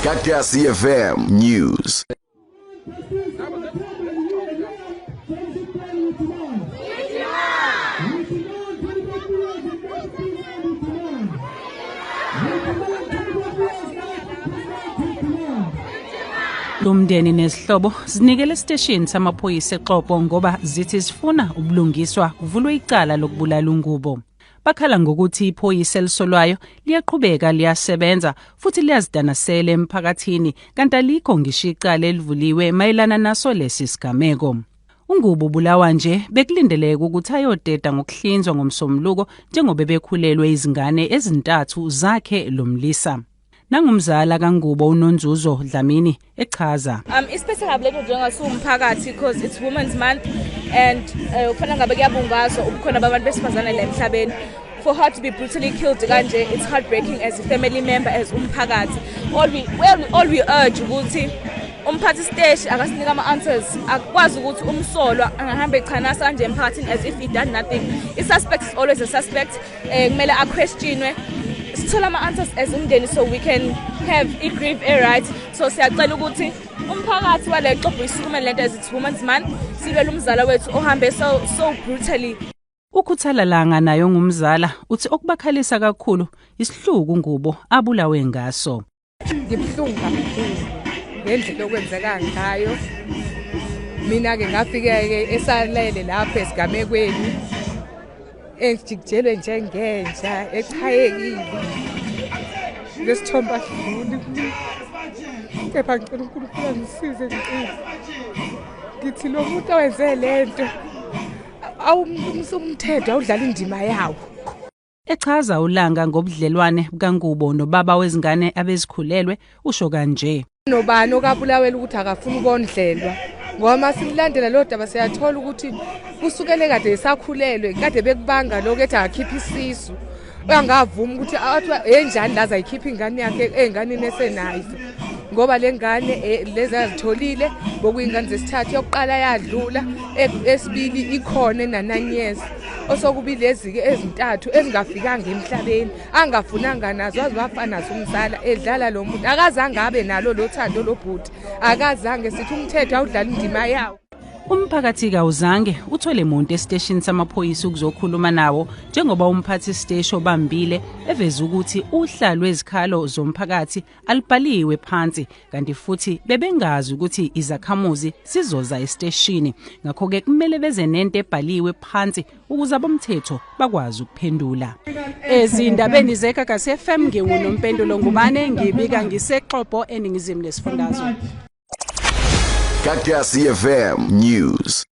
Gagasi FM News. Umndeni nezihlobo zinikele esiteshini samaphoyisa eXopo ngoba zithi zifuna ubulungiswa kuvulwe icala lokubulala uNgubo. Bakhala ngokuthi iphoyisa elisolwayo liyaqhubeka liyasebenza futhi liyazidanasela emphakathini kanti alikho ngisho icala elivuliwe mayelana naso lesi sigameko. UNgubo ubulawa nje bekulindeleke ukuthi ayodeda ngokuhlinzwa ngomsombuluko njengoba bekhulelwe izingane ezintathu zakhe lo mlisa. Nangumzala kaNgubo uNonzuzo Dlamini echaza. Isiphethe kabi lento njengasuwumphakathi because it's Women's Month and kufanele ngabe kuyabungazwa ubukhona babantu besifazane la emhlabeni. For her to be brutally killed kanje, it's heartbreaking as a family member, as umphakathi. All we urge ukuthi umphathi siteshi akasinika ama-answers. Akwazi ukuthi umsolwa angahamba echanasa kanje emphakathini as if he done nothing. I-suspect is always a suspect. Kumele a-questionwe, sithole ama-answers as umndeni so we can have i-grief e-right. So siyacela ukuthi umphakathi wale Xobho isukumele lento as it's Women's Month, silwele umzala wethu ohambe so brutally. Ukhuthala Langa nayo ngumzala uthi okubakhalisa kakhulu isihluku uNgubo abulawe ngaso. Ngibuhlungu kakhulu ngendlela okwenzeka ngayo. Mina-ke ngafike-ke esalele lapho esigamekweni, ejikijelwe njengenja, echayekile. Lesithombe asidluli, kepha ngicela uNkulunkulu angisize. Ngicela ngithi lo muntu owenze le nto, umthetho awudlala indima yawo. Echaza uLanga ngobudlelwane bukaNgubo nobaba wezingane abezikhulelwe, usho kanje. Nobani okabulawela ukuthi akafuni ukondlelwa, ngoba uma silandela lo daba siyathola ukuthi kusukele kade esakhulelwe, kade bekubanga lokho, ethi akakhiphe isisu, uyangavumi ukuthi athi enjani laze ayikhiphe ingane yakhe ey'nganeni esenazo, ngoba le ngane lezi azitholile bokuyingane zesithathu. Yokuqala yadlula, esibili ikhona ena-9 years, osokuba ilezi-ke ezintathu ezingafikanga emhlabeni, angafunanga nazo, waze wafa nazo umzala edlala lo muntu. Akazange abe nalo lo thando lo bhuti, akazange. Sithi umthetho awudlala indima yawo. Umphakathi kawuzange uthole muntu esiteshini samaphoyisa ukuzokhuluma nawo, njengoba umphathi siteshi obambile eveza ukuthi uhla lwezikhalo zomphakathi alibhaliwe phansi, kanti futhi bebengazi ukuthi izakhamuzi sizoza esiteshini, ngakho-ke kumele beze nento ebhaliwe phansi ukuze abomthetho bakwazi ukuphendula. Ezindabeni zeGagasi FM, nginguNompendulo Ngubane, ngibika ngiseXobho eningizimu nesifundazwe. Gagasi FM News.